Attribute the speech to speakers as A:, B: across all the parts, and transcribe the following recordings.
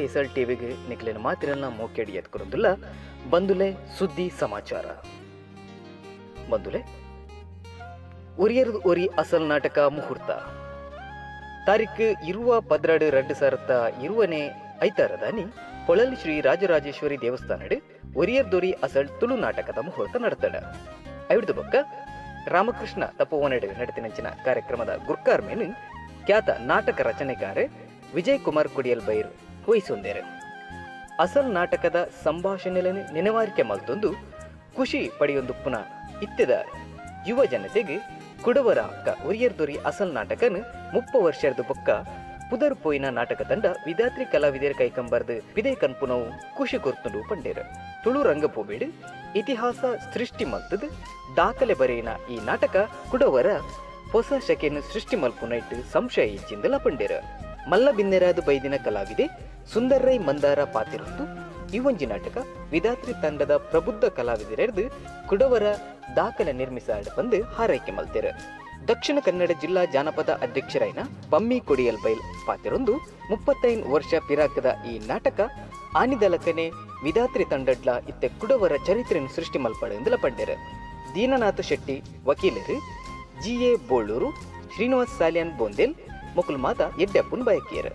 A: ಎಸಲ್ ಟಿವಿಗ್ ನಿಕ್ಲೆನ ಮಾತಿರನ್ನ ಮೋಕೆಡ್ ಎತ್ಕೊರೊಂದುಲ್ಲ. ಬಂದುಲೆ ಸುದ್ದಿ ಸಮಾಚಾರ. ಬಂದುಲೆ, ಒರಿಯರ್ ಒರಿ ಅಸಲ್ ನಾಟಕ ಮುಹೂರ್ತ ತಾರೀಕು 20/12/2020 ಐತಾರದಾನಿ ಪೊಳಲಿ ಶ್ರೀ ರಾಜರಾಜೇಶ್ವರಿ ದೇವಸ್ಥಾನಡ್ ಒರಿಯರ್ ದೊರಿ ಅಸಲ್ ತುಳು ನಾಟಕದ ಮುಹೂರ್ತ ನಡತಡ. ಐಡ್ದು ಬೊಕ್ಕ ರಾಮಕೃಷ್ಣ ತಪೋವನಡ್ ನಡತಿನಂಚಿನ ಕಾರ್ಯಕ್ರಮದ ಗುರ್ಕಾರ್ಮೆನ್ ಖ್ಯಾತ ನಾಟಕ ರಚನೆಗಾರೆ ವಿಜಯ್ ಕುಮಾರ್ ಕೊಡಿಯಲ್ ಬೈರ್ ವಹಿಸೊಂದೇರು. ಅಸಲ್ ನಾಟಕದ ಸಂಭಾಷಣೆలను ನೆನೆವಾರಿಕೆ ಮಲ್ತೊಂದು ಖುಷಿ ಪಡೆಯೊಂದುಪ್ಪುನ ಇತ್ತೆದ ಯುವ ಜನತೆಗೆ ಕುಡವರ ಒರಿಯರ್ ದೊರಿ ಅಸಲ್ ನಾಟಕನ್ 30 ವರ್ಷದ ಬೊಕ್ಕ ಪುದರ್ ಪೋಯಿನ ನಾಟಕ ತಂಡ ವಿಧಾತ್ರಿ ಕಲಾವಿದರ ಕೈಕಂಬರ್ದು ಪಿದೆ ಕನ್ಪುನವು ಖುಷಿ ಕೊರ್ತುಂಡು ಪಂಡೇರು. ತುಳು ರಂಗಭೂಮಿಡ್ ಇತಿಹಾಸ ಸೃಷ್ಟಿ ಮಲ್ತದ್ ದಾಖಲೆ ಬರೆಯಿನ ಈ ನಾಟಕ ಕುಡವರ ಹೊಸ ಶಕೆಯನ್ನು ಸೃಷ್ಟಿ ಮಲ್ಪುನೈಟ್ ಸಂಶಯ ಇಜ್ಜಿಂದಲ ಪಂಡೇರು. ಮಲ್ಲ ಬಿನ್ನೆರಾದ ಬೈದಿನ ಕಲಾವಿದೆ ಸುಂದರ್ರೈ ಮಂದಾರ ಪಾತಿರೊಂದು ಈ ಒಂಜಿ ನಾಟಕ ವಿಧಾತ್ರಿ ತಂಡದ ಪ್ರಬುದ್ಧ ಕಲಾವಿದರೆರ್ದು ಕುಡವರ ದಾಖಲೆ ನಿರ್ಮಿಸಾಡ್ ಬಂದು ಹಾರೈಕೆ ಮಲ್ತೆರು. ದಕ್ಷಿಣ ಕನ್ನಡ ಜಿಲ್ಲಾ ಜಾನಪದ ಅಧ್ಯಕ್ಷರಾಯಿನ ಪಮ್ಮಿ ಕೊಡಿಯಲ್ ಬೈಲ್ ಪಾತಿರೊಂದು 35 ವರ್ಷ ಪಿರಾಕದ ಈ ನಾಟಕ ಆನಿದಲಕನೆ ವಿಧಾತ್ರಿ ತಂಡಡ್ಲ ಇತ್ತೆ ಕುಡವರ ಚರಿತ್ರೆಯನ್ನು ಸೃಷ್ಟಿ ಮಲ್ಪಡೆಂದುಲ ಪಂಡೆರು. ದೀನನಾಥ ಶೆಟ್ಟಿ ವಕೀಲರು, ಜಿ ಎ ಬೋಳೂರು, ಶ್ರೀನಿವಾಸ್ ಸಾಲಿಯಾನ್ ಬೋಂದೇಲ್ ಮೊಕುಲು ಮಾತ ಎಡ್ಡೆಪ್ಪುನ್ ಬಯಕಿಯರು.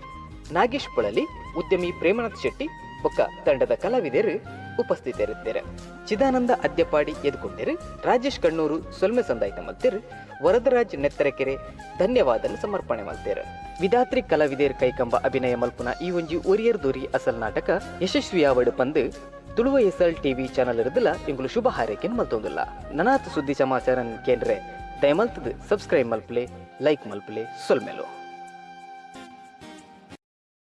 A: ನಾಗೇಶ್ ಪೊಳಲಿ, ಉದ್ಯಮಿ ಪ್ರೇಮನಾಥ್ ಶೆಟ್ಟಿ ಬೊಕ್ಕ ತಂಡದ ಕಲಾವಿದರು ಉಪಸ್ಥಿತರಿದ್ದರು. ಚಿದಾನಂದ ಅದ್ಯಪಾಡಿ ಎದುಕೊಂಡರು. ರಾಜೇಶ್ ಕಣ್ಣೂರು ಸೊಲ್ಮೆ ಸಂದಾಯ್ತ ಮಲ್ತೇರು. ವರದರಾಜ್ ನೆತ್ತರಕೆರೆ ಧನ್ಯವಾದನ ಸಮರ್ಪಣೆ ಮಲ್ತೇರು. ವಿಧಾತ್ರಿ ಕಲಾವಿದೇರ್ ಕೈಕಂಬ ಅಭಿನಯ ಮಲ್ಪುನ ಈ ಒಂಜಿ ಒರಿಯರ್ ದೊರಿ ಅಸಲ್ ನಾಟಕ ಯಶಸ್ವಿಯಾವಡು ಪಂದು ತುಳುವ ಎಸ್ಎಲ್ ಟಿವಿ ಚಾನಲ್ ಇರುದಿಲ್ಲ ಇಂಗುಲು ಶುಭ ಹಾರೈಕೆನ್ ಮಲ್ತೊಂದುಲ್ಲ. ನನಾತ್ ಸುದ್ದಿ ಸಮಾಚಾರ ಕೇಂದ್ರೆ ದಯಮಲ್ತದ ಸಬ್ಸ್ಕ್ರೈಬ್ ಮಲ್ಪಲೆ, ಲೈಕ್ ಮಲ್ಪಲೆ. ಸೊಲ್ಮೆಲು.